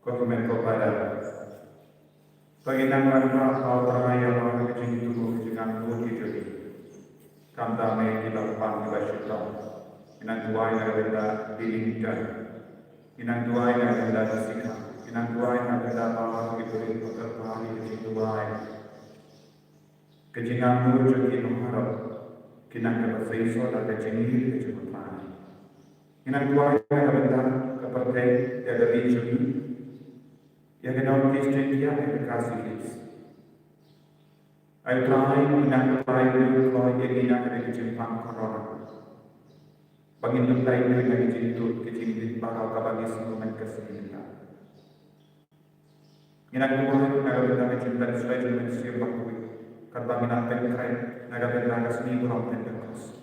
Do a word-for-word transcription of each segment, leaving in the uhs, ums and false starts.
Ko hynmen ko para. To ngin nang wanrah ha U Trai ïa la ka jingthmu ka jingangnud ki jong ngi. Khamtam ïa ki ba pan ki ba shitom. Ngin nang duwai na ka bynta Bill Clinton. Ngin nang duwai na ka bynta Jessica. Ngin nang duwai na ka bynta baroh ki briew ba kyrpad ïa ka jingduwai. Ka jingangnud jong ki nongharap ki nang kaba seisoh da ka jingngeit ka jong U Trai. Ngin nang duwai ïa ka bynta ka pyrthei, ïa ka ri jong ngi, ïa ka North East India, ïa ka Khasi Hills. Ai U Trai, ngin nang duwai ïa ka jingpang corona. Ba ngin duwai ïa ka jingtuid ka jingrit baroh kaba ngi sngewthuh mynta ka sngi mynta. Ngin nang duwai na ka bynta ka jingpynshlur jong U Mynsiem Bakhuid, katba ngin nang pynkhreh na ka bynta ka sngi burom Pentekost.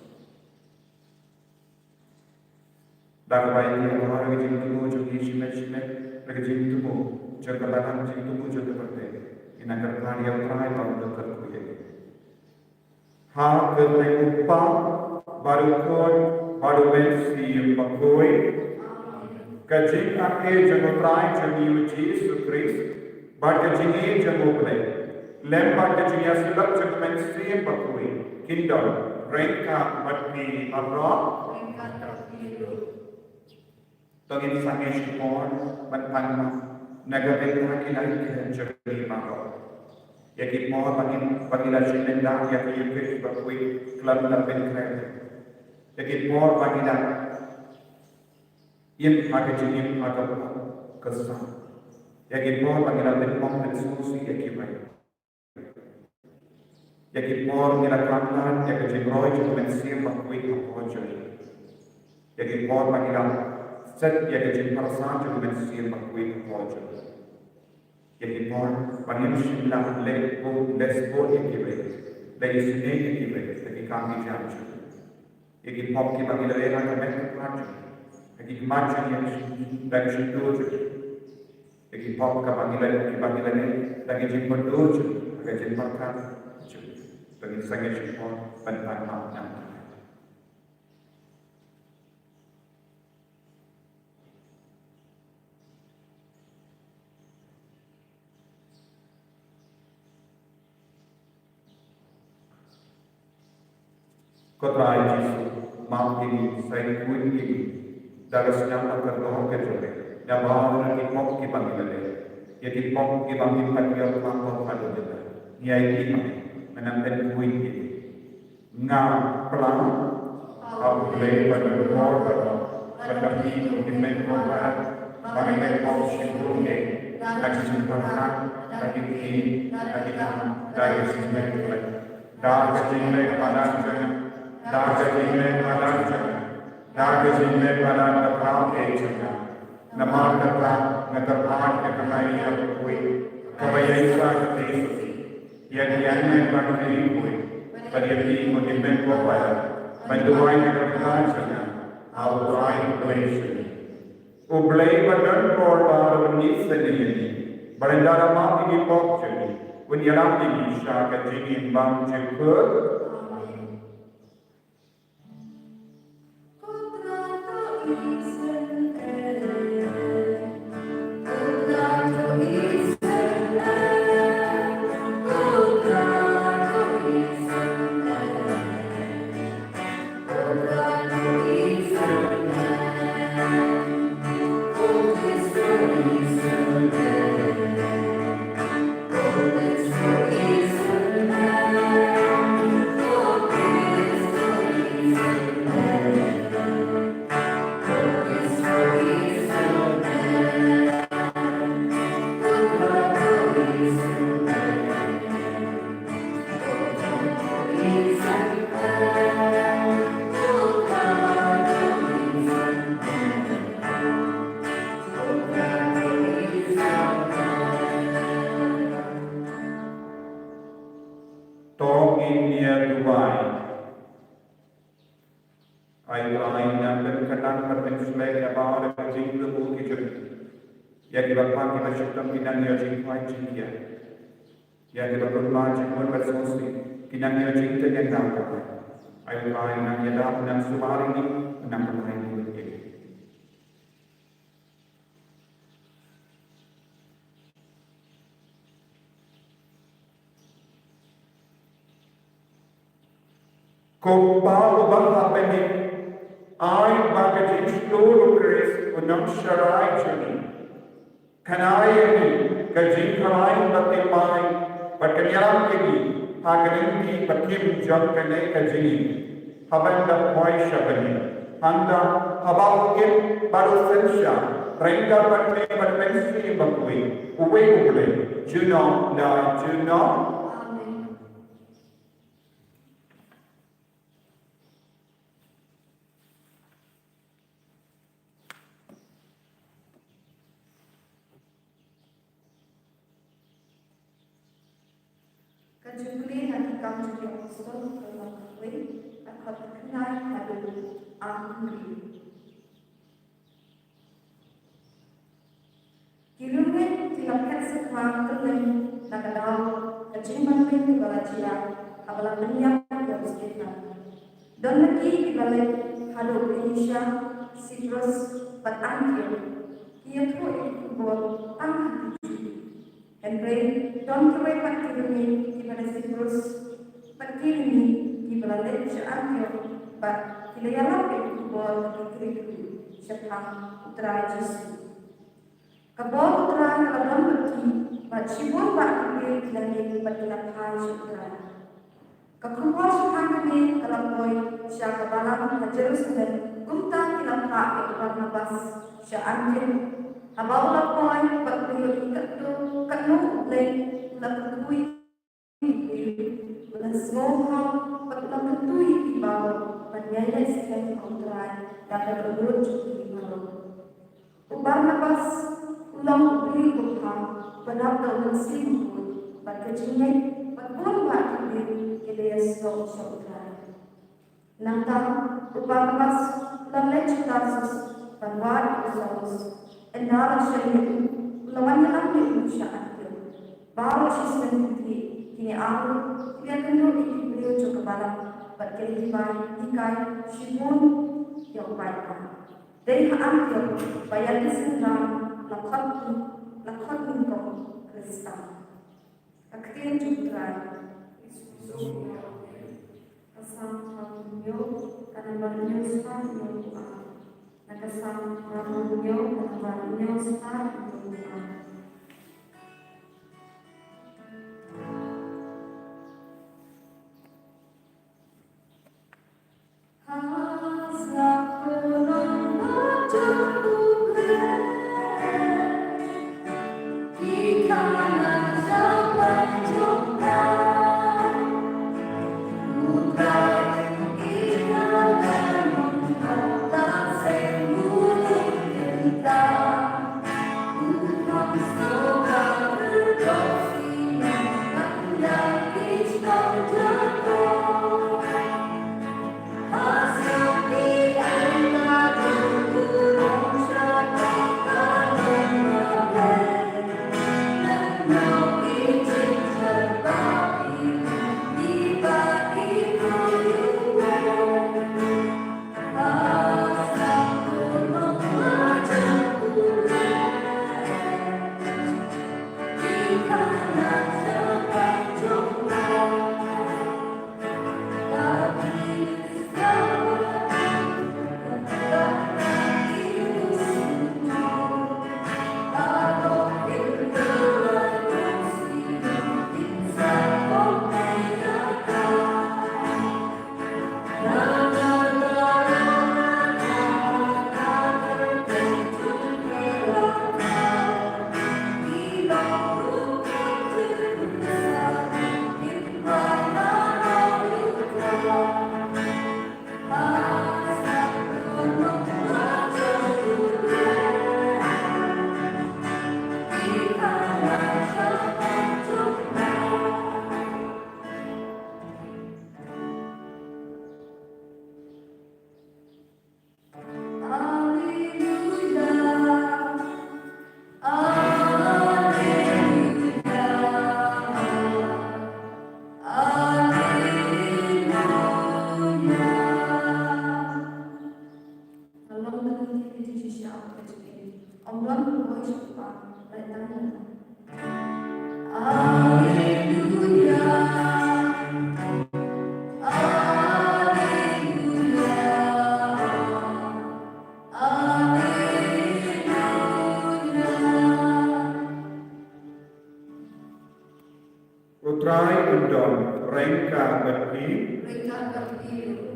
Da kaba ïa ka jingthmu jong ngi shimet shimet, da ka jingthmu jong ka balang, jingthmu jong ka pyrthei, ngin nang kyrpad ïa U Trai ba un kyrkhu ïa ngi. Ha ka kyrteng U Kpa bad U Khun bad U Mynsiem Bakhuid. Ka jingangnud jong U Trai jong ngi U Jisu Khrist bad ka jingïeit jong U Blei, lem bad ka jingïasyllok jong U Mynsiem Bakhuid, kin don ryngkat bad ngi baroh. To ngin sangeh shipor ban pan map na ka bynta ki lait ki lem jong ngi baroh. Ïa ki por ba ngin, ba ngi la shim bynta ïa ka Eucharist bakhuid khlem da pynkhreh. Ïa ki por ba ngi la im ha ka jingim ha ka pop ka sam. Ïa ki por ba ngi la pynpom pynsngewsih ïa kiwei. Ïa ki por ngi la khlad ïa ka jingroi jong U Mynsiem Bakhuid hapoh jong ngi. Ïa ki por ba ngi la set ïa ka jingpyrshang jong U Mynsiem Bakhuid hapoh jong ngi. Ïa ki por ba ngim shym la leh bun leh sbun ïa kiwei, leh isynei ïa kiwei da ki kam ki jam jong ngi. Ïa ki pop kiba ngi la leh ha ka met ka phad jong ngi, ha ki khmat jong ngi, ha ki shyntur jong ngi. Ïa ki pop kiba ngi la, kiba ngi la leh da ki jingmudui jong ngi, ha ka jingpyrkhat jong ngi. To ngin sangeh shipor ban pan map na U Trai. Ko Trai Jisu, map ïa ngi, sa ïakhuid ïa ngi da ka sniawbha kordor ka jong me, nabar ïa ki pop kiba ngi la leh, ïa ki pop kiba ngi pat ïoh khlem pop haduh mynta. Ngi aiti ha me, men ym pynïakhuid ïa ngi. Nga pynlong A U Blei ba don bor baroh, ba don hynmen ba palat, ba ngi la pop shibun de, da ki jingpyrkhat, da ki ktien, da ki kam, da ki jingmut. Da ka jingmut palat jong nga, da ka jingmut palat jong nga, da ka jingmut palat ba khraw eh jong nga. Namar kata nga kyrpad ïa ka Maria bakhuid, kaba ïaishah kti ïa ki ïa ngi ba ngi ri khuid, bad ïa phi ko hynmen ko palat, ban duwai na ka bynta jong nga ha U Trai U Blei jong ngi. U Blei ba don bor ba ha u bynta jong ngi, ba lada la map ïa ki pop jong ngi, un ïarap ïa ngi sha ka jingim bymjukut. To ngin ïa duwai. Ai Trai, nang pynkyndang bad pynshlei ïa baroh ki jingthmu ki jong ngi. Ïa kiba pang kiba shitom ki nang ïoh jingkhwai jingkhiah. Ïa kiba kumba jingmut bad sngewsih ki nang ïoh jingtyngen. Ai Trai, nang ïada, nang sumar ïa ngi, nang pynlait ïa ngi. Ko Kpa uba ha bneng, ai ba ka jingshlur u Khrist un ym sharai jong ngi. Kynai ïa ngi ka jingkhlaiñ bad thymmai, bad kynriah ïa ngi ha ka lynti ba kim jong kane ka jingim. Haba ngi poi sha bneng, hangta haba u im bad u synshar ryngkat bad me bad Mynsiem Bakhuid, uwei U Blei, junom la junom. Amen. Ka jingkylli na Ki Kam jong ki Apostol, lynnong khatwei, dkhot khyndai haduh arphew hynriew. Ki riewngeit ki la phet sakma kylleng na ka daw ka jingbanbeiñ kaba la jia haba la pynïap ïa u Stephan. Don na ki kiba leit haduh Phoenicia, Cyprus bad Antioch, ki ïathuh ïa ki khubor tang ha ki Jiw. Hynrei don kiwei pat ki riewngeit kiba na Cyprus bad ki riewngeit kiba la leit sha Antioch bad ki la ïalap ïa ki khubor ba ki Grik ruh shaphang U Trai Jisu. Ka bor U Trai ka la don bad ki, bad shibun bah ki briew ki la ngeit bad ki la phai sha U Trai. Ka khubor shaphang kane ka la poi sha ka balang ha Jerusalem, kumta ki la phah ïa u Barnabas sha Antioch. Haba u la poi bad u la ïohi katto katno U Blei u la kyrkhu ïa ki briew, u la sngewbha bad u la kyntu ïa ki baroh ban ïaineh skhem ha U Trai da ka dohnud jong ki baroh. U Barnabas u long u briew uba bha, uba dap da U Mynsiem Bakhuid bad ka jingngeit, bad bun bah ki briew ki la ïasoh sha U Trai. Nangta u Barnabas u la leit sha Tarsus ban wad ïa u Saulus. Ynda la shem ïa u, u la wan ïalam ïa u sha Antioch. Baroh shisnem ki thied, kine arngut ki la ïakynduh ïa ki briew jong ka balang bad ki la hikai shibun ïa u paidbah. Dei ha Antioch ba ïa ki synran la khot, la khot nyngkong Khristan. Ka ktien jong U Trai. Ka Salm hynñiew, ka nambar hynñiew spah hynñiew phew ar. Na ka Salm hynñiew, ka nambar hynñiew spah hynñiew phew ar. Ka long ka ning ka jingïasyllok ka jong ngi. Ym don kaba ïoh shuh ba lait tang ïa. Alleluia. Alleluia. Alleluia. U Trai un don ryngkat bad phi. Ryngkat bad phi ruh.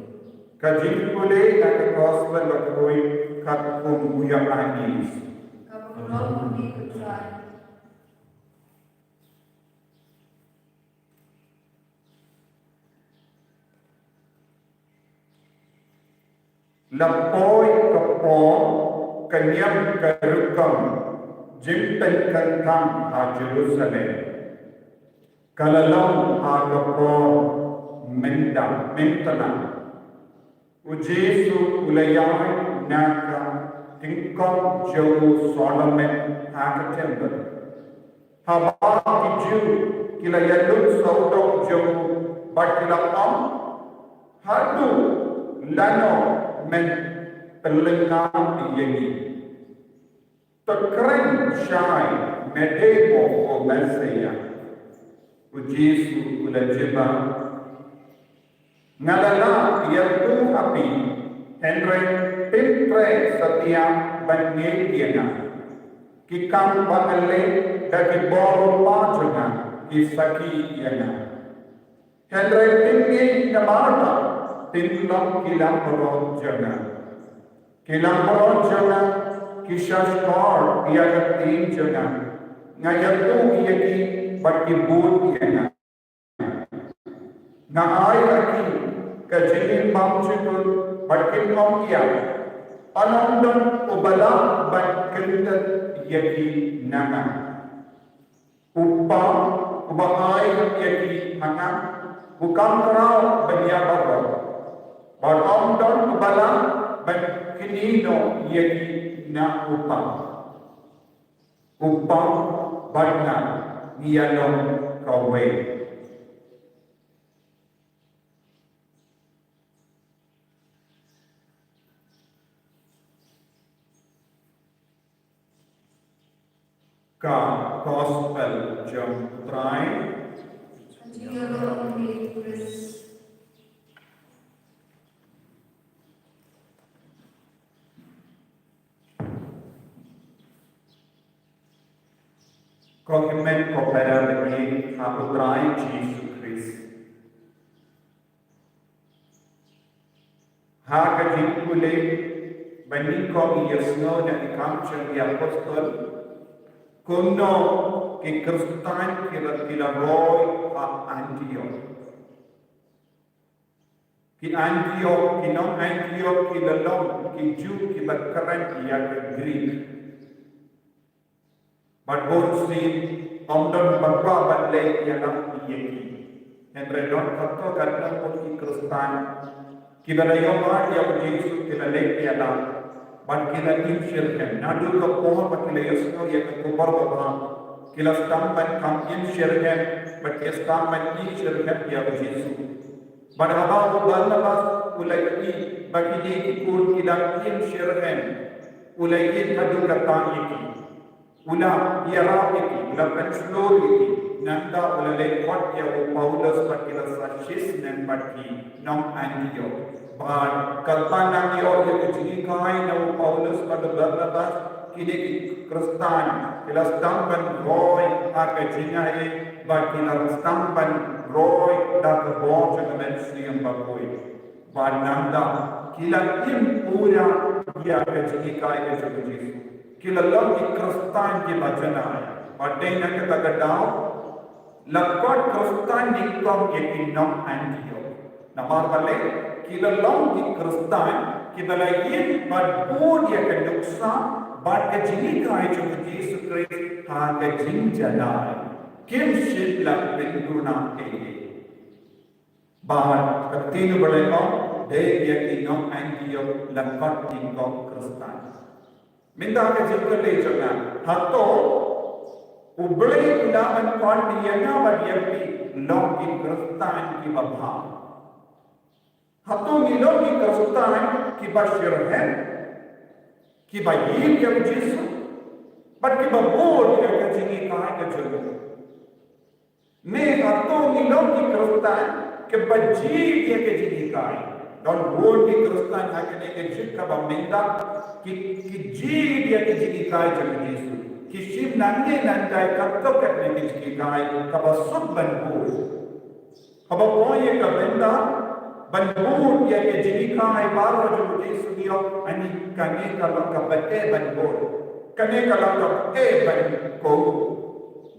Ka jingpule na ka gospel bakhuid katkum u Ïoannis. Ka burom ïa me ko Trai. La poi ka por, ka niam ka rukom jingpynkyntang ha Jerusalem. Ka la long ha ka por mynta, mynta. U Jisu u la ïaid na ka tyngkong jong u Solomon ha ka temple. Haba ki Jiw ki la ïalut sawdong jong u bad ki la ong, haduh lano men pynlyngngoh ïa ngi? To kren shai, me dei mo u Messaïah? U Jisu u la jubab, nga la lah ïathuh ha phi, hynrei phim treh satia ban ngeit ïa nga. Ki kam ba nga leh da ki bor lypa jong nga ki sakhi ïa nga. Hynrei phim ngeit namar ba phin long ki langbrot jong nga. Ki langbrot jong nga ki shahshkor ïa ka ktien jong nga. Nga ïathuh ïa ki bad ki bud ïa nga. Nga ai ha ki ka jingim bymjukut bad kin ym ïap. Ym don uba lah ban kyntait ïa ki na nga. U Kpa uba ai ïa ki ha nga u kam khraw ban ïa baroh. Bad ym don uba lah ban kynnoh ïa ki na u Kpa. U Kpa bad nga ngi ïa long kawei. Ka Gospel jong u Trai. Jingïaroh ïa me Khrist. Ko hynmen ko para bangeit ha u Trai Jisu Khrist. Ha ka jingpule ba nyngkong ngi ïohsngew na ki Kam jong ki Apostol kumno ki Khristan ki la, ki la roi ha Antiok. Ki Antiok, ki nong Antiok ki la long ki Jiw kiba kren ïa ka Greek. Bad bun sien ym don ba kwah ban leh ïalam ïa ki. Hynrei don katto katne ngut ki Khristan kiba la ïoh ïa u Jisu, ki la leh ïalam bad ki la im shitrhem. Naduh ka por ba ki la ïohsngew ïa ka khubor babha, ki la sdang ban kham im shitrhem bad ki sdang ban im shitrhem ïa u Jisu. Bad haba u Barnabas u la ïohi ba kine ki khun ki dang im shitrhem, u la ïeng haduh katta ïa ki. U la ïarap ïa ki, u la pynshlur ïa ki. Nangta u la leit khot ïa u Paulus bad ki la sah shisnem bad ki nong Antiok. Bad katba nang ïoh ïa ka jinghikai na u Paulus bad u Barnabas, kine ki Khristan ki la sdang ban roi ha ka jingaiei bad ki la sdang ban roi da ka bor jong ka Mynsiem Bakhuid. Bad nangta ki la im pura ïa ka jinghikai ka jong u Jisu. Ki la long ki Khristan kiba janai. Bad dei na kata ka daw la kot Khristan nyngkong ïa ki nong Antiok. Namar balei? Ki la long ki Khristan kiba la im bad bud ïa ka nuksa bad ka jinghikai jong u Jisu Khrist ha ka jingjanai. Kim shym la pynduna ei ei. Bad ka ktien U Blei ka ong, dei ïa ki nong Antiok la kot nyngkong Khristan. Mynta ka jingkylli jong nga, hato U Blei u la ban kot ïa nga bad ïa phi long ki Khristan kiba bha? Hato ngi long ki Khristan kiba shitrhem, kiba im ïa u Jisu bad kiba bud ïa ka jinghikai ka jong u? Ne hato ngi long ki Khristan kiba jied ïa ka jinghikai? Don bun ki Khristan ha kane ka juk kaba mynta ki, ki jied ïa ka jinghikai jong u Jisu. Ki shim nangne nangtai katto katne ka jinghikai kaba suk ban bud. Haba poi ïa ka bynta ban bud ïa ka jinghikai baroh jong u Jisu, ngi ong, ani kane ka long kaba eh ban bud. Kane ka long kaba eh ban kohnguh.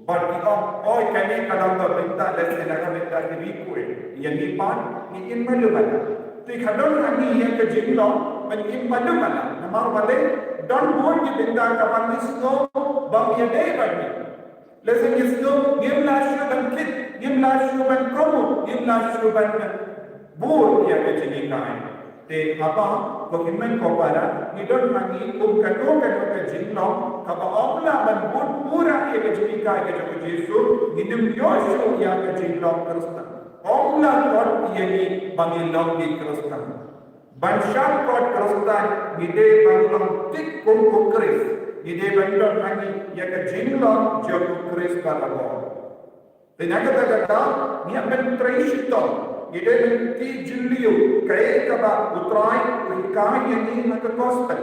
Bad ki ong, oi, kane ka long ka bynta, lehse na ka bynta ki riewkhuid. Ïa ngi pat, ngi im malu malu. Te ka don ha ngi ïa ka jinglong ban im malu malu. Namar balei? Don bun ki bynta kaba ngi sngew ba ym ïadei bad ngi. Lehse ngi sngew ngim lah shuh ban kit, ngim lah shuh ban kohnguh, ngim lah shuh ban bud ïa ka jinghikai. Te haba ko hynmen ko para ngi don ha ngi kum kano kano ka jinglong kaba ym lah ban bud pura ïa ka jinghikai ka jong u Jisu, ngin ym ïoh shuh ïa ka jinglong Khristan. Ym lah kot ïa ngi ba ngi long ki Khristan. Ban shah kot Khristan ngi dei ban long tik kum u Khrist. Ngi dei ban don ha ngi ïa ka jinglong jong u Khrist barabor. Te na kata ka daw ngi hap ban trei shitom. Ngi dei ban kti jylliew kaei kaba u Trai u hikai ïa ngi ha ka gospel.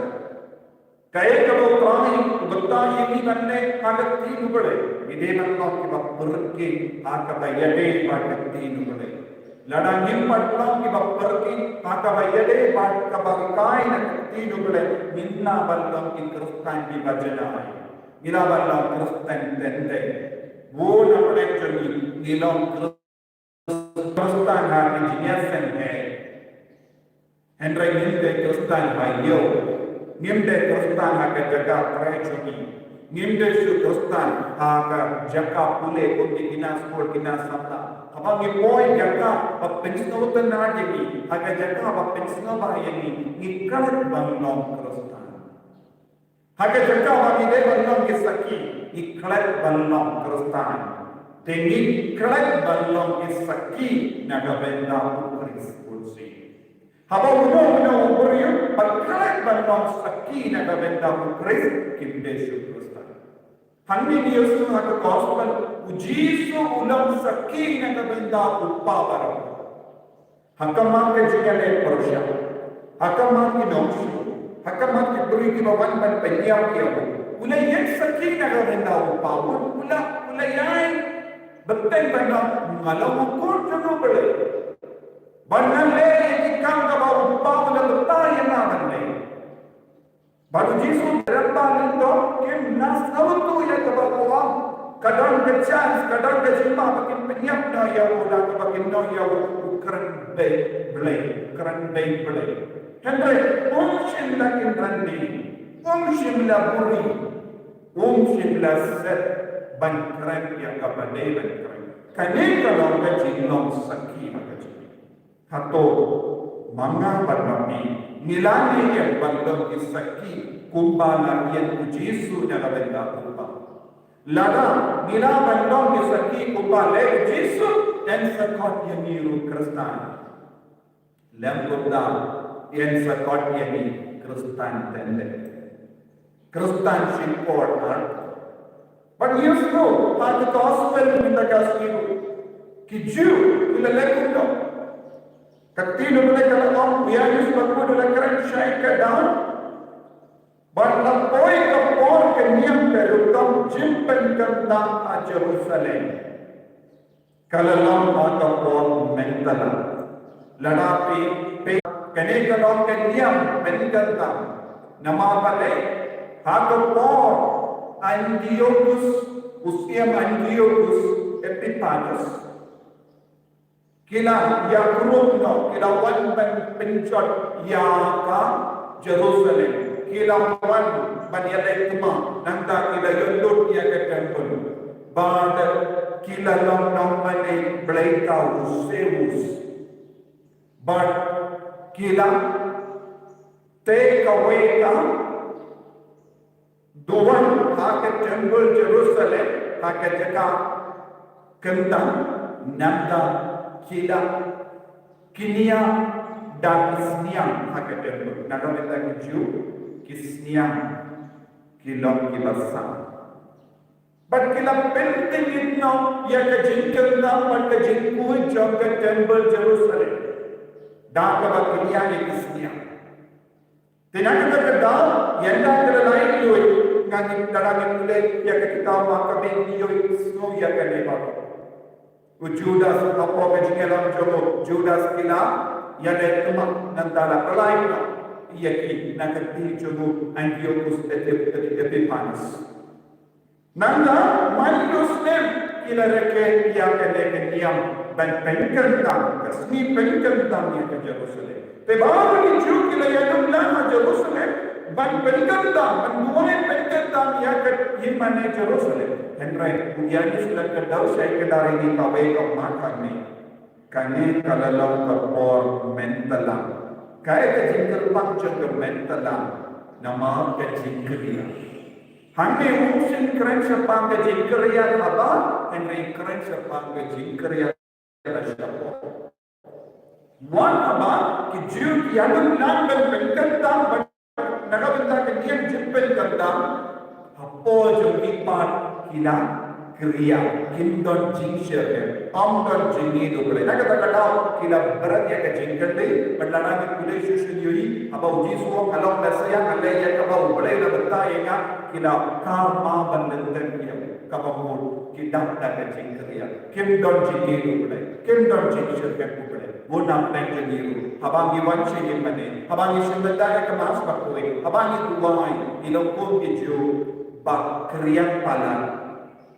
Kaei kaba u Trai u batai ïa ngi ban leh ha ka ktien U Blei. Ngi dei ban long kiba pyrkhat ha kaba ïadei bad ka ktien U Blei. Lada ngim pat long kiba pyrkhat ha kaba ïadei bad kaba hikai na ka ktien U Blei, ngim lah ban long ki Khristan kiba janai. Ngi lah ban long Khristan teng teng. Bun na pdeng jong ngi ngi long Khristan ha ki jingïaseng heh. Hynrei ngim dei Khristan ha ïew. Ngim dei Khristan ha ka jaka trei jong ngi. Ngim dei shuh Khristan ha ka jaka pule kum ki khynnah skul, khynnah samla. Haba ngi poi jaka ba pynsngewtynnat ïa ngi, ha ka jaka ba pynsngewbha ïa ngi, ngi klet ban long Khristan. Ha ka jaka ba ngi dei ban long ki sakhi, ngi klet ban long Khristan. Te ngi klet ban long ki sakhi na ka bynta u Khrist Jisu. Haba uno uno u briew ba klet ban long sakhi na ka bynta u Khrist, kim dei shuh Khristan. Hangne ngi ïohsngew ha ka gospel, u Jisu u long sakhi na ka bynta u Kpa barabor. Ha khmat ka jingïaleh pyrshah, ha khmat ki nongshun, ha khmat ki briew kiba wan ban pynïap ïa u, u la ïeng sakhi na ka bynta u Kpa. U la, u la ïeng bteng ban ong, nga long u khun jong U Blei. Ban nang leh ïa ki kam kaba u Kpa u la batai ïa nga ban leh. Bad u Jisu u la kyrpad lyngdoh, kim lah sngewthuh ïa kaba u ong. Ka don ka chance, ka don ka jingma ba kin pynïap noh ïa u, da kaba kin noh ïa u, u kren beit Blei, kren beit Blei. Hynrei um shym la kynran dien, um shym la buhrieh, um shym la set ban kren ïa kaba dei ban kren. Kane ka long ka jinglong sakhi ba ka jong ngi. Hato ma nga bad ma phi ngi la ïeng ban long ki sakhi kumba la ïeng u Jisu na ka bynta u Kpa? Lada ngi la ban long ki sakhi kumba leh u Jisu, yn sa khot ïa ngi ruh Khristan. Lem kumta, yn sa khot ïa ngi Khristan teng teng. Khristan shipor ar. But here's the, ha ka gospel mynta ka sngi ruh, ki Jiw ki la leh kumno? Ka ktien U Blei ka la ong, u Ïanis bakhuid u la kren shai ka dang, bad la poi ka por ka niam ka rukom jingpynkyntang ha Jerusalem. Ka la long ha ka por mynta lang. Lada phi peit, kane ka long ka niam pynkyntang. Namar balei? Ha ka por Antiochus, u siem Antiochus Epiphanes, ki la ïakrum noh, ki la wan ban pynjot ïa ka Jerusalem. Ki la wan ban ïaleh thma, nangta ki la ïalut ïa ka temple. Bad ki la long nongmane blei, u Zeus. Bad ki la tei kawei ka duwan ha ka temple Jerusalem, ha ka jaka kyntang, nangta ki la kñia da ki sniang ha ka temple. Na ka bynta ki Jiw, ki sniang ki long kiba sang. Bad ki la pyntngit noh ïa ka jingkyntang bad ka jingkhuid jong ka temple Jerusalem da kaba kñia ïa ki sniang. Te na kata ka daw, ynda ka la lai lut, nga ngeit lada ngi pule ïa ka kitab Makabi ngi ïohi sngew ïa kane baroh. U Judas, hapoh ka jingïalam jong u Judas, ki la ïaleh thma, nangta la pynlait noh ïa ki na ka kti jong u Antiochus Epip-, Epiphanes. Nangta man u snem ki la rakhe ïa kane ka niam ban pynkyntang, ka sngi pynkyntang ïa ka Jerusalem. Te baroh ki Jiw ki la ïadon lang ha Jerusalem ban pynkyntang, ban duwai pynkyntang ïa ka hima ne Jerusalem. Hynrei u Ïanis la kdew shai ka dari ni kawei ka mat hangne. Kane ka la long ka por mynta lang. Kaei ka jingkyrpang jong ka mynta lang? Namar ka jingkyrïa. Hangne um shym kren shaphang ka jingkyrïa haba, hynrei kren shaphang ka jingkyrïa shapoh. Wat haba ki Jiw ki ïadon lang ban pynkyntang, ban na ka bynta ka niam jingpynkyntang, hapoh jong ki pat ki la kyrïa, kim don jingshitrhem, ym don jingïeit U Blei. Na kata ka daw ki la bret ïa ka jingkyrmen, bad lada ngi pule shuh shuh ngi ïohi, haba u Jisu u ong nga long Messaïah, nga leh ïa kaba U Blei u la bynta ïa nga, ki la kar ma ban lynter ïa u, kaba mut ki dap da ka jingkyrïa. Kim don jingïeit U Blei, kim don jingshitrhem U Blei. Bun na pdeng jong ngi ruh, haba ngi wan sha ïing mane, haba ngi shim bynta ïa ka Mass bakhuid, haba ngi duwai, ngi long kum ki Jiw ba kyrïang palat.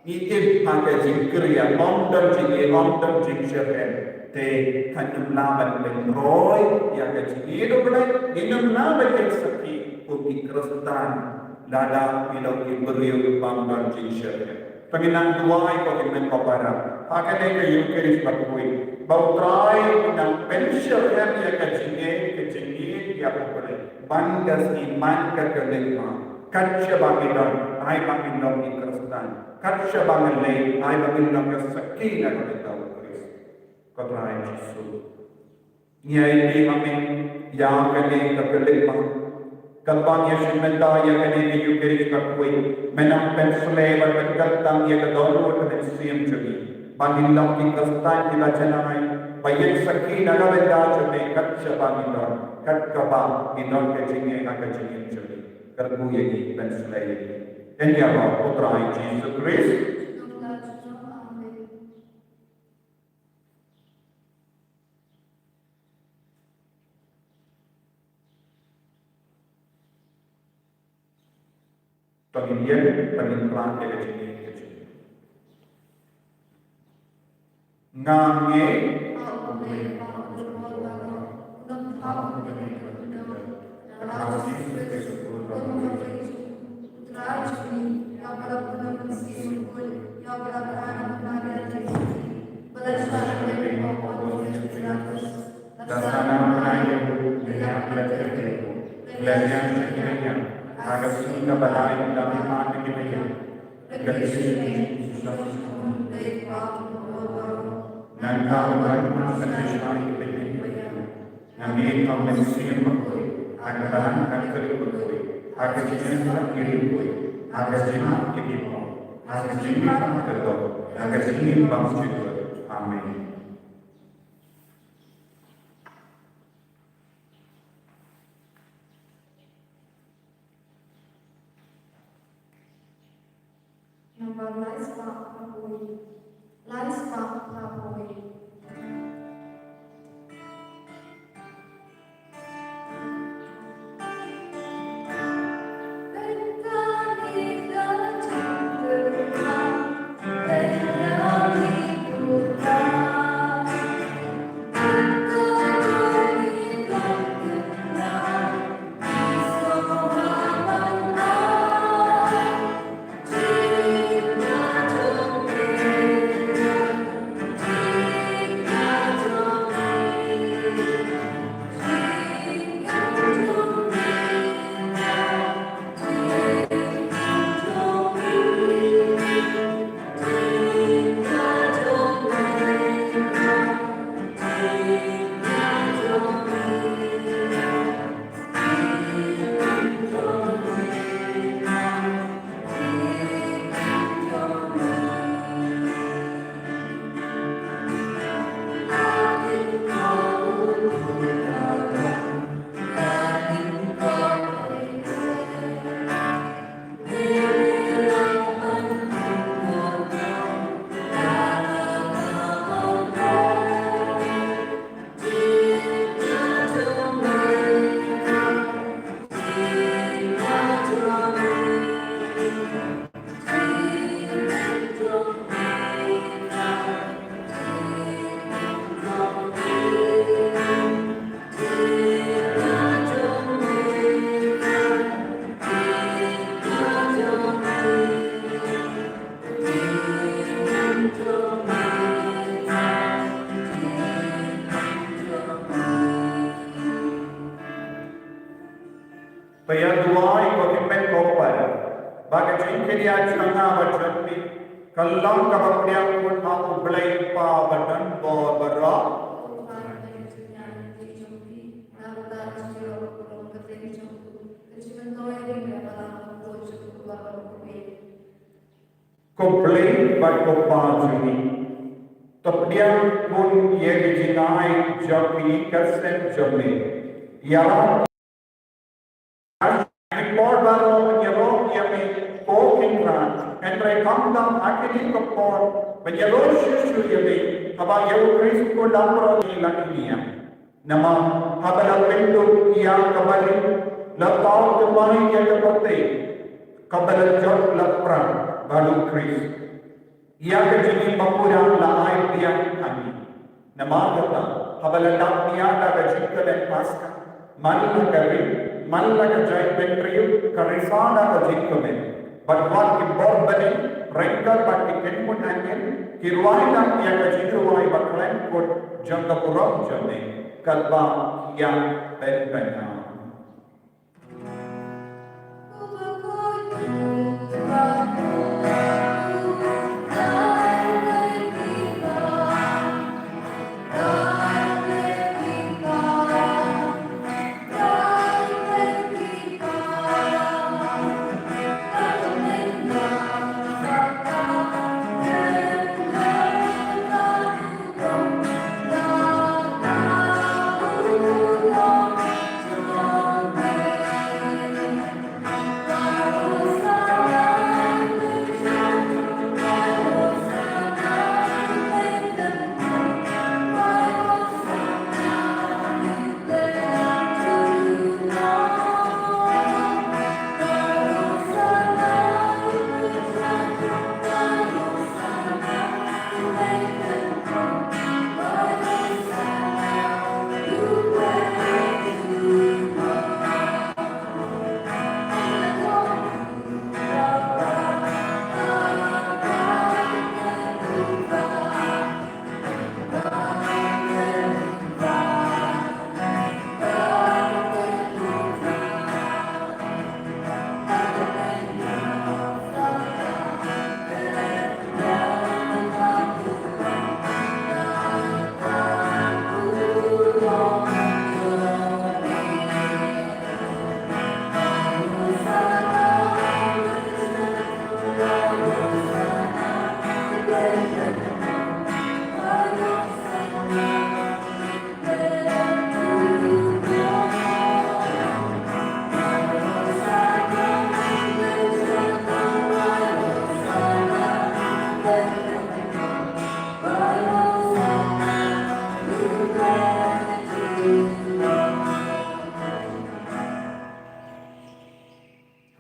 Ngi im ha ka jingkyrïa, ym don jingïeit, ym don jingshitrhem. Te kan ym lah ban pynroi ïa ka jingïeit U Blei, ngin ym lah ban ïeng sakhi kum ki Khristan lada ngi long ki briew bym don jingshitrhem. Te ngin nang duwai ko ki mei ko para ha kane ka Eucharist bakhuid, ba U Trai un nang pynshitrhem ïa ka jingïeit, ka jingïeit ïa U Blei man ka sngi, man ka khyllipmat. Kat shaba ngi don, ai ba ngin long ki Khristan. Kat shaba ngi leit, ai ba ngin long ka sakhi na ka bynta U Khrist. Ko Trai Jisu, ngi aiti ha me ïa kane ka khyllipmat. Katba ngi ïashim bynta ïa kane ka Eucharist bakhuid, me nang pynshlei bad pynkyntang ïa ka dohnud ka mynsiem jong ngi, ba ngin long ki Khristan kiba janai, ba ïeng sakhi na ka bynta jong me kat shaba ngi don, kat kaba ngi don ka jingïeit ha ka jingim jong ngi. Kyrkhu ïa ngi, pynshlei ïa ngi. Ïa ngi ha u Trai Jisu Khrist. To ngin ïeng, to ngin khlad ïa ka jingïeit ka jong ngi. Nga ngeit ha U Blei, U Kpa uba Jylliew Baroh, U Nongthaw uba Dei Kordor, ha U Jisu Khrist uba U Trai jong ngi, ïa uba la bun Mynsiem Bakhuid, ïa uba la kha na ka Maria Theisotti, ba la shah lade ha u Pontius Pilatus, la sah namar ïa u, la ïap, la kynduh, la ïaid sha ka jingim, ha ka sngi kaba lai, da mihpat na ki maïan. Ka dei shi ne, nangta u wan ban pynshai ïa ki bynta. Nga ngeit ha u Mynsiem Bakhuid, ha ka Balang Katholik bakhuid, ha ka jingïasyllok ïa ki riewkhuid, ha ka jingmap ïa ki bymop, Ha ka jingim ba kordor, ha ka jingim ba kordor. Amen. Nambar lai spah phra phew wei. Lai spah phra phew wei. Ba ïa duwai ko ki pynkoh para ba ka jingkyrkhu jong nga bad jong phi ka long kaba pdiang ha U Blei Kpa badonbor baroh. Ko Blei bad ko Kpa jong ngi, to pdiang khun ïa ki jingai jong ki, ka sem jong me. Ïa ki por baroh ban ïaroh ïa me ko Kynrad, hynrei khamtam ha kine ki por ban ïaroh shuh shuh ïa me, haba ïa U Khrist ko dang baroh ngi la kñia. Namar haba la pynduh ïa ka barit, la paw thymmai ïa ka pateng kaba la jot laphrang bad U Khrist. Ïa ka jingim ba pura la ai biang ha ngi. Namar kata, haba la dap ïa ka jingkmen Paskha, man la ka ri, man la ka jaitbynriew, ka risa da ka jingkmen. Bad wat ki bor bneng, ryngkat bad ki kynhun angel, ki rwai da ïa ka jingrwai ba khlem kut jong ka burom jong me, katba ki ïa pynbna.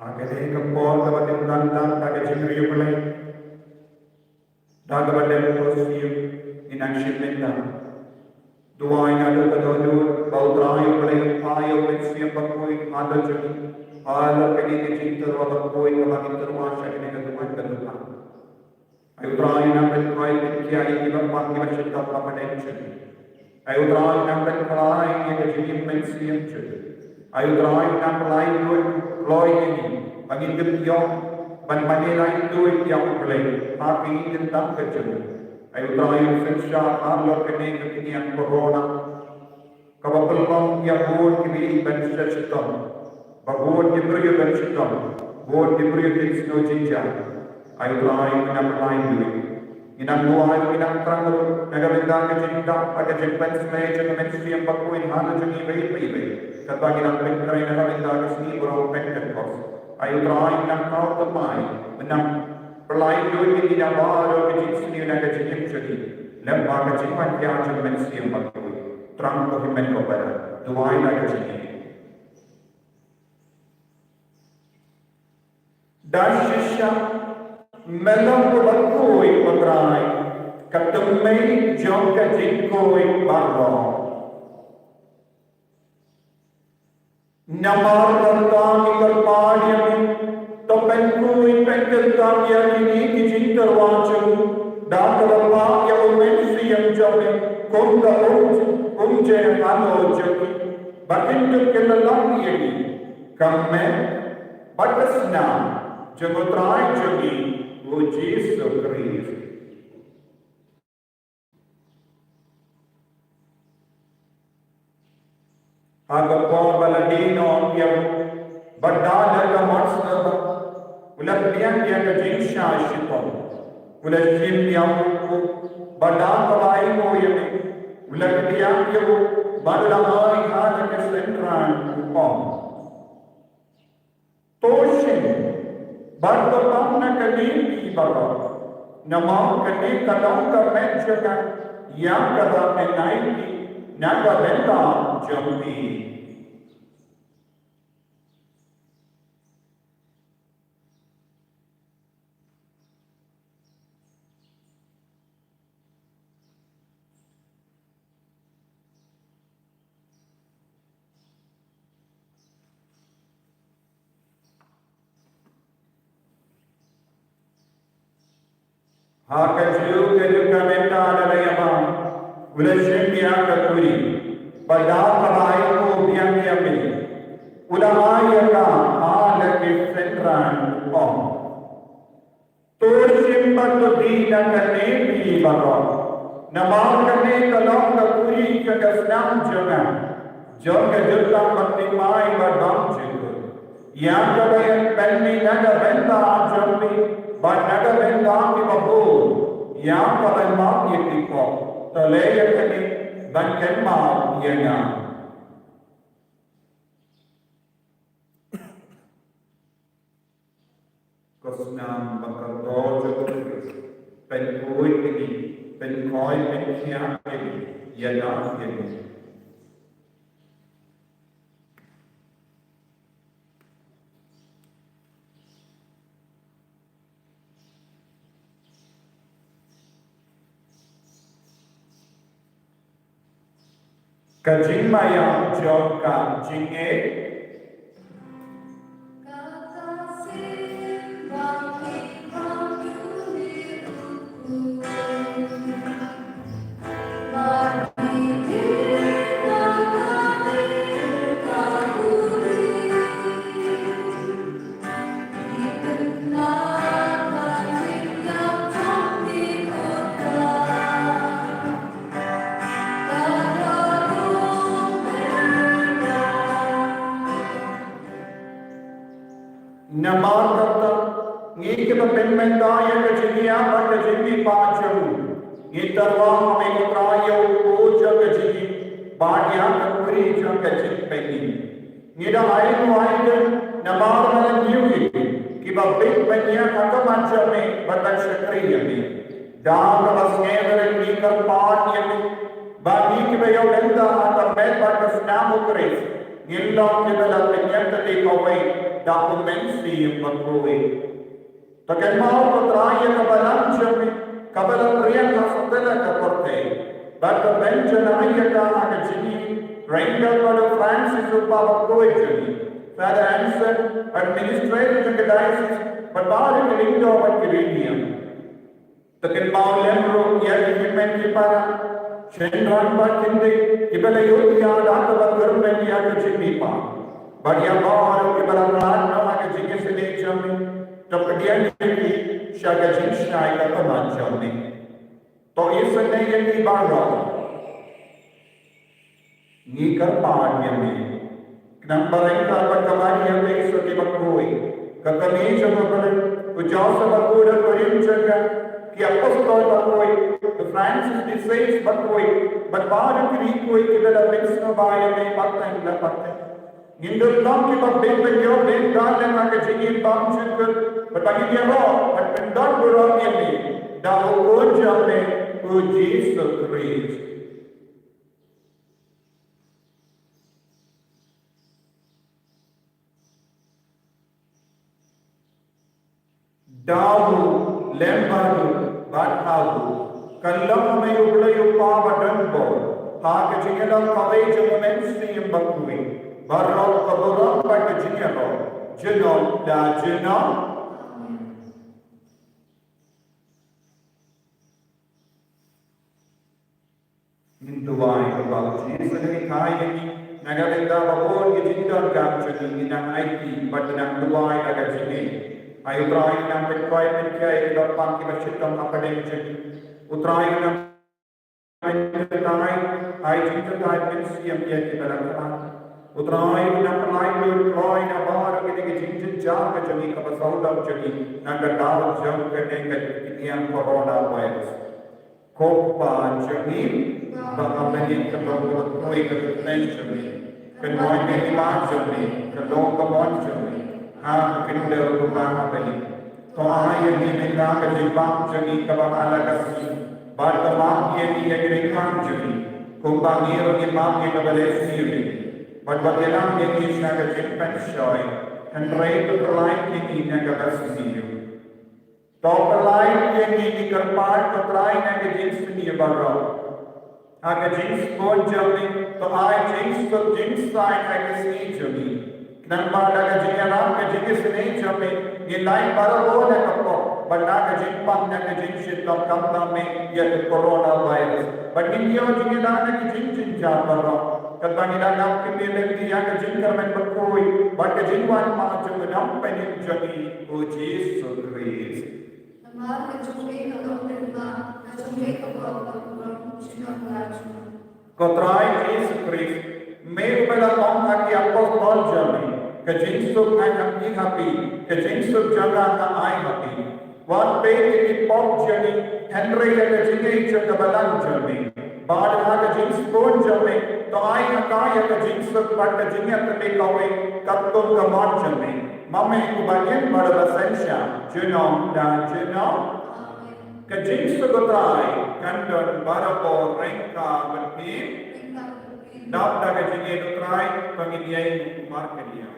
Ha kane ka por kaba dang dang da ka jingriewblei, da kaba dang ko siem, ngi nang shim bynta. Duwai naduh ka dohnud ba U Trai U Blei un phah ïa U Mynsiem Bakhuid ha ka jingim, halor kane ka jingtyrwa bakhuid kaba ngi tyrwa sha kane ka duwan ka duwan. Ai U Trai, nang pynkhuid pynkhiah ïa kiba pang kiba shitom ha pdeng jong ngi. Ai U Trai, nang pynkhlaiñ ïa ka jingim mynsiem jong ngi. Ai U Trai, nang pynlait luid kloi ïa ngi ba ngin ym ïoh ban mane laitluid ïa U Blei ha ka ïing ka sem ka jong ngi. Ai U Trai, synshar halor kane ka kynñiang corona kaba pynlong ïa bun ki briew ban sha shitom, ba bun ki briew ban shitom, bun ki briew kin sngew jynjar. Ai U Trai, ngi nang pynlait luid, ngi nang duwai, ngi nang thrang ruh na ka bynta ka jingdap bad ka jingpynshlei jong U Mynsiem Bakhuid ha ka jong ngi iwei pa iwei, katba ngi nang pynkhreh na ka bynta ka sngi burom Pentekost. Ai U Trai, nang kawei thymmai, nang pynlait luid ïa ngi na baroh ki jingsniew na ka jingim jong ngi, lem bad ka jingwan jia jong U Mynsiem Bakhuid. Thrang ko hynmen ko para, duwai na ka jingim. Da shisha Me long U Bakhuid, ko Trai, ka thymmei jong ka jingkhuid baroh. Namar kata ngi kyrpad ïa me, to pynkhuid pynkyntang ïa kine ki jingtyrwa jong u da kaba phah ïa U Mynsiem jong me kum ka um, umjer halor jong ngi, ba kin dup kin long ïa ngi ka met bad ka snam jong U Trai jong ngi U Jisu Khrist. Ha ka por ba la die noh ïa u, bad da leh ka mot sngewbha, u la pdiang ïa ka jingshah shitom, u la shim ïa u, bad da kaba ainguh ïa me, u la pdiang ïa u, bad u la ai ha ka synran, u ong: To shim bad to pang na kane phi baroh, namar kane ka long ka met jong nga ïa kaba pynïaid phi na ka bynta jong phi. Ha kajuh kajuh ka mynta da la ïa bam, u la shim ïa ka kuri, bad da kaba ai u biang ïa me, u la ai ïa ka ha la ki synran, u ong: To shim bad to die na kane phi baroh, namar kane ka long ka kuri ka snam jong nga, jong ka jutang bad thymmai bad bymjukut, ïa kaba yn pynmih na ka bynta jong phi bad na ka bynta kiba bun, ïa kaba yn map ïa ki pop. To leh ïa kane ban kynmaw ïa nga. Ka snam bad ka kordor jong U Khrist, pynkhuid ïa ngi, pynkhuid pynkhiah ïa ngi, ïada ïa ngi. Ka jingmaïa jong ka jingngeit. Ngi tyrwa ha me, ko Trai, ïa u kpu jong ka jingim bad ïa ka khuri jong ka jingpynim. Ngi dang ai nguh ai khublei namar ba la ñiew ïa ngi kiba bit ban ïeng ha khmat jong me bad ban shakri ïa me. Da kaba sngewbha ngi kyrpad ïa me ba ngi kiba ïaid lynter ha ka met bad ka snam u Khrist ngin long kiba la pynïeng kawei da u Mynsiem Bakhuid. To kynmaw, ko Trai, ïa ka balang jong me kaba la riang ha satia ka pyrthei bad ka pynjanai ïa ka ha ka jingim ryngkat bad u Francis u kpa bakhuid jong me, Father Anson, administrator jong ka diocese, bad baroh ki lyngdoh bad ki riewniam. To kynmaw lem ruh ïa ki hynmen ki para, shynrang bad kynthei kiba la ïoh ïa ka kaba kyrmen ïa ka jingmihpat bad ïa baroh kiba la rat noh ha ka jingisynei jong me. To pdiang ïa ki sha ka jingshai ka khmat jong me. To isynei ïa ki baroh. Ngi kyrpad ïa me. Khnang ba ryngkat bad ka Maria Theisotti bakhuid, ka kmie jong u Blei, u Joseph bakhuid, u Korin jong ka, ki apostol bakhuid, u Francis de Sales bakhuid, bad baroh ki riewkhuid kiba la pynsngewbha ïa me pateng la pateng. Ngin dup long kiba bit ban ïoh bynta lem ha ka jingim bymjukut, bad ba ngin ïaroh bad pyndon burom ïa me da u Khun jong me, u Jisu Khrist. Da u, lem bad u, bad ha u, kan long ha me U Blei U Kpa badonbor, ha ka jingïalam kawei jong U Mynsiem Bakhuid, baroh ka burom bad ka jingïaroh, junom la junom. Ngin duwai. Ko Blei Jisu, lehkai ïa ngi na ka bynta ba bun ki jingdonkam jong ngi, ngi nang aiti bad ngi nang duwai da ka jingngeit. Ai U Trai, nang pynkoit pynkhia ïa kiba pang kiba shitom hapdeng jong ngi. U Trai, nang pynkyntang, ai jingkyntang mynsiem ïa kiba la khrat. U Trai, nang pynlait lut kloi na baroh kine ki jingjynjar ka jong ngi, kaba sawdong jong ngi na ka daw jong kane ka jingiang coronavirus. Ko Kpa jong ngi ba ha bneng, ka long ka kyrteng jong me, ka long ka hima jong me, ka long ka mon jong me ha ka khyndew kumba ha bneng. To ai ïa ngi mynta ka jingbam jong ngi kaba ha la ka sngi, bad to map ïa ngi ïa ki riewkhang jong ngi, kumba ngi ruh ngi map ïa kiba riewsniew ïa ngi, bad wat ïalam ïa ngi sha ka jingpynshoi, hynrei to pynlait ïa ngi na kaba sniew. To pynlait ïa ngi, ngi kyrpad, ko Trai, na ka jingsniew baroh. Ha ka jingsbun jong me, to ai jingsuk jingsaiñ ha ka sngi jong ngi, khnang ba da ka jingïarap ka jingisynei jong me, ngin lait baroh na ka pop, bad na ka jingpang na ka jingshitom khamtam me ïa ka coronavirus, bad ngin ïoh jingïada na ka jingjynjar baroh. Katba ngi dang ap kyrmen ïa ka jingkyrmen bakhuid bad ka jingwan ma jong U Nongpynim jong ngi, U Jisu Khrist. Namar ka jong me ka long ka hima, ka jong me ka long ka burom, junom la junom. Ko Trai Jisu Khrist, me uba la ong ha ki apostol jong me, ka jingsuk ngan ai ha phi, ka jingsuk jong nga ngan ai ha phi. Wat peit ïa ki pop jong ngi, hynrei ïa ka jingngeit jong ka balang jong me. Bad ha ka jingsbun jong me, to ai ha ka ïa ka jingsuk bad ka jingïatylli kawei katkum ka mon jong me. Ma me uba im bad uba synshar, junom la junom. Ka jingsuk U Trai kan don barabor ryngkat bad phi. Dap da ka jingïeit U Trai, to ngin ïeng markylliang.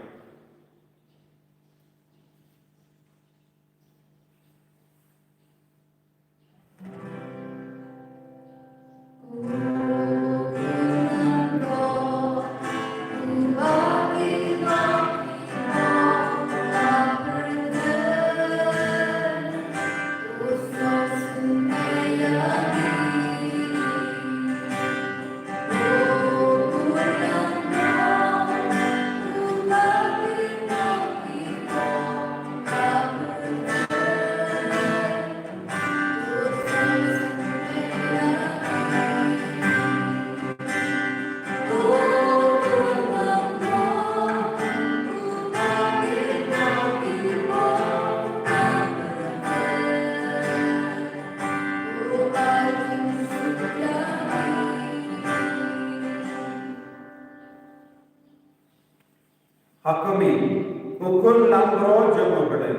Ha khmih, u khun langbrot jong U Blei.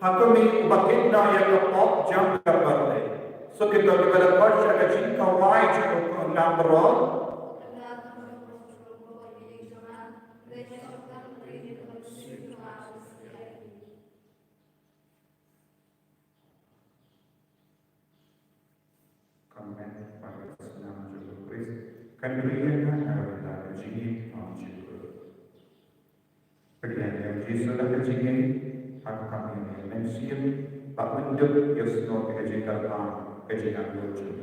Ha khmih, uba kit noh ïa ka pop jong ka pyrthei. Suk ito kiba la koit sha ka jingkawai jong u khun langbrot. Kmen bad ka snam jong U Khrist kan ri ïa nga na ka bynta ka jingim jong U. Pdiang ïa U Jisu da ka jingim ha ka kam ïa u Mynsiem, bad un dup ïa u sngewbha ka jingkyrpad ka jingangnud jong u.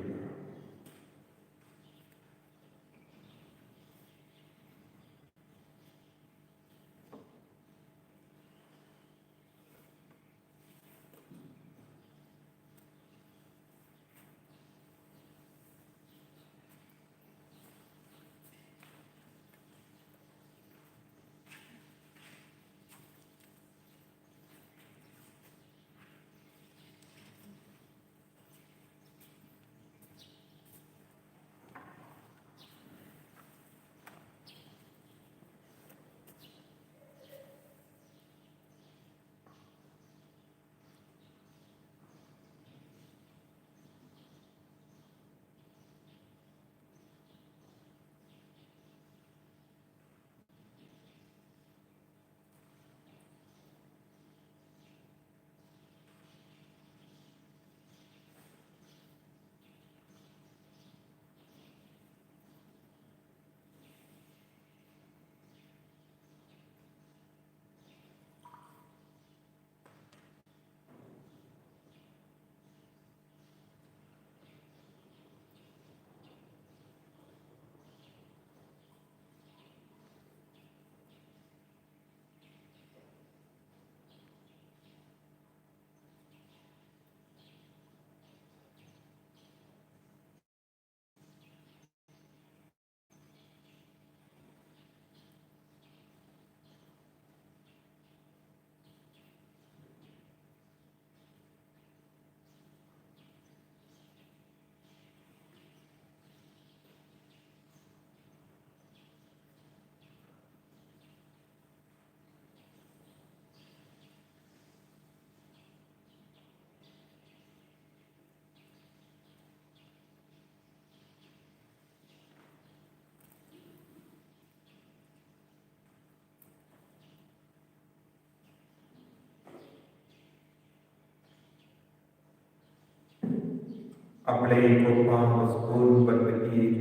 A Blei ko Kpa ba sbun bad ba ïeit,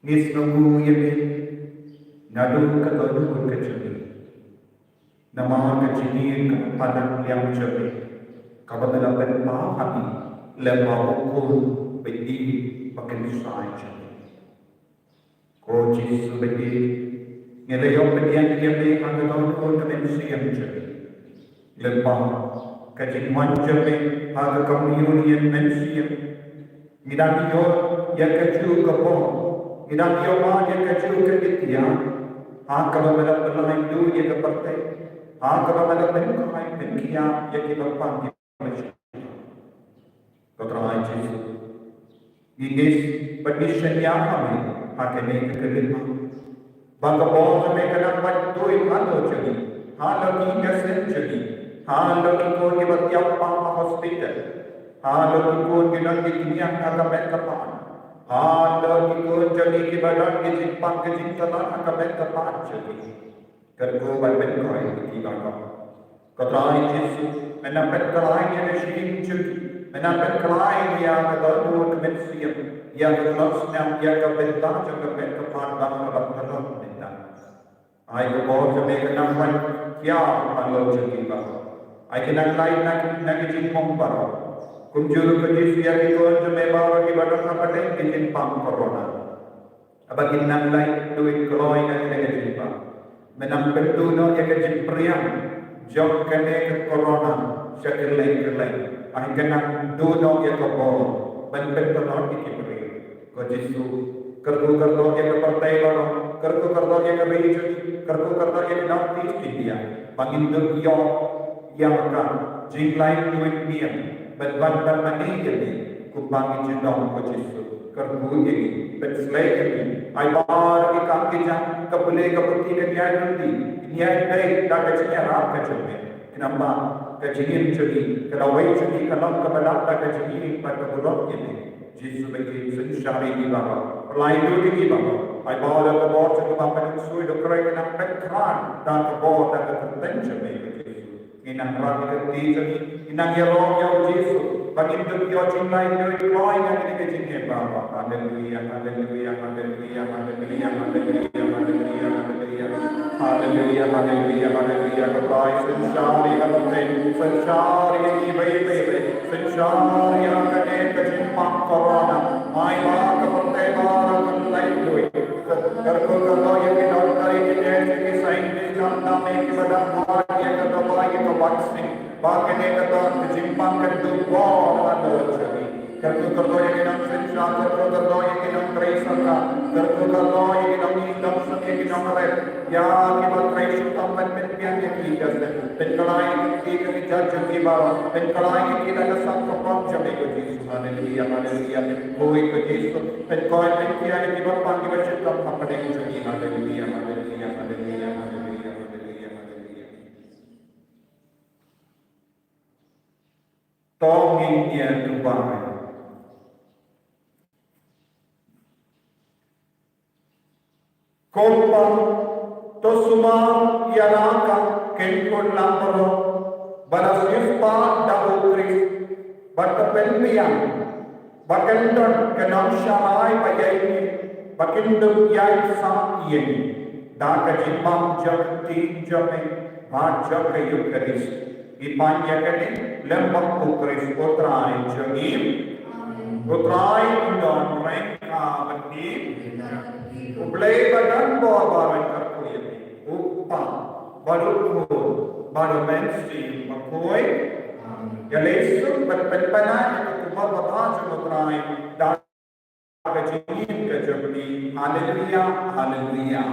ngi sngewnguh ïa me naduh ka dohnud ka jong ngi. Namar ka jingim kaba palat liang jong me, kaba me la pynpaw ha ngi lyngba u Khun ba ïeit ba kynsai jong me. Ko Jisu ba ïeit, ngi la ïoh pdiang ïa me ha ka dohnud ka mynsiem jong me. Lyngba ka jingwan jong me ha ka communion mynsiem, ngi dang ïoh ïa kajuh ka bor, ngi dang ïoh ïa kajuh ka ïtiar ha kaba me la pynlait lut ïa ka pyrthei, ha kaba me la pynkhraw pynkhia ïa kiba pang. Ko Trai Jisu, ngi ngeit bad ngi shaniah ha me ha kane ka khyllipmat, ba ka bor jong me kan nang wad tuid halor jong ngi, halor ki ïing ki sem jong ngi, halor ki khun kiba thiah pang ha hospital, halor ki khun ki don ki kynriah ha ka met ka phad, halor ki khun jong ngi kiba don ki jingpang ki jingthrang ha ka met ka phad jong ngi. Kyrkhu ban pynkoit ïa ki baroh. Ko Trai Jisu, men nang pynkylla ïa ka jingim jong ngi, men nang pynkylla ïa ka dohnud ka mynsiem, ïa ka khlad snam, ïa ka bynta jong ka met ka phad ba ka ban pynlong mynta. Ai ka bor jong me kan nang wan kiar halor jong ngi baroh. Ai ka nang lait na, na ka jingmong baroh. Kumjuh ruh ko Jisu ïa ki khun jong me baroh kiba don ha pdeng ka jingpang corona. Haba kin nang lait tuid kloi na kane ka jingpang, men nang pynduh noh ïa ka jingpyrshang jong kane ka corona sha kylleng kylleng. Ai kin nang duh noh ïa ka bor ban pynduh noh ïa ki briew. Ko Jisu, kyrkhu kyrdoh ïa ka pyrthei baroh, kyrkhu kyrdoh ïa ka ri jong ngi, kyrkhu kyrdoh ïa ka North East India, ba ngin dup ïoh ïa ka jinglait tuid niam ban wan ban mane ïa me kumba ngi ju don, ko Jisu. kyrkhu ïa ngi, pynsleh ïa ngi. Ai ba ki kam ki jam, ka pule ka puthi, ka ïaid lynti, ïaid beit da ka jingïarap ka jong me. Namar ka jingim jong ngi, ka lawei jong ngi ka long kaba lap da ka jingim bad ka burom ïa me. Jisu ba ngi synshar ïa ngi baroh, pynlait lut ïa ngi baroh. Ai ba da ka bor jong ngi ba ka nang sui da kren, nang pynkhlan da ka bor, da ka kyrteng jong me ko Jisu. Ngi nang rah ïa ka kti jong ngi, ngi nang ïaroh ïa u Jisu ba ngin dup ïa u jinglait ïa u kloi na kane ka jingim baroh. Haleluia, haleluia, haleluia, haleluia, haleluia, haleluia, haleluia. Haleluia, haleluia, haleluia. Ko Trai, synshar ïa ka kyrteng, synshar ïa ngi beit beit beit. Synshar ïa kane ka jingpang corona. Ai ba ka pyrthei baroh kan lait luid. Kyrkhu kyrdoh ïa ki doctor, ïa ki nurse, ïa ki scientist, khamtam ïa kiba dang buh ïa ka dawai, ïa ka vaccine. Ba kane ka don ka jingpang kan duh bor halor jong ngi. Kyrkhu kyrdoh ïa ki nongsynshar, kyrkhu kyrdoh ïa ki nongtrei sorkar, kyrkhu kyrdoh ïa ki nongïalam, ïa ki nongrep, ïa kiba trei shitom ban pynbiang ïa ki, ïa ki. Pynkylla ïa ki kti ka jait jong ki baroh, pynkylla ïa ki da ka sap ka pop jong ngi ko Jisu. Haleluia, haleluia. Ko Jisu, pynkoit pynkhia ïa kiba pang kiba shitom hapdeng jong ngi. Haleluia, haleluia, haleluia, haleluia, haleluia, haleluia. To ngin ïa duwai. Ko Kpa, to sumar ïa la ka kynhun langbrot ba la siewspah da U Khrist, bad to pynbiang ba kan don ka nongsharai ba ïaineh ba kin dup ïaid sah ïa ngi da ka jingbam jong ka ktien jong me bad jong ka Eukharist. Ngi pan ïa kane lem bad U Khrist U Trai jong ngi. U Trai un don ryngkat bad phi. U Blei ba don bor baroh un kyrkhu ïa phi, U Kpa bad U Khun bad U Mynsiem Bakhuid. Ïa lei suk bad pynpaw ïa ka khubor babha jong U Trai da ka jingim ka jong phi. Haleluia, haleluia.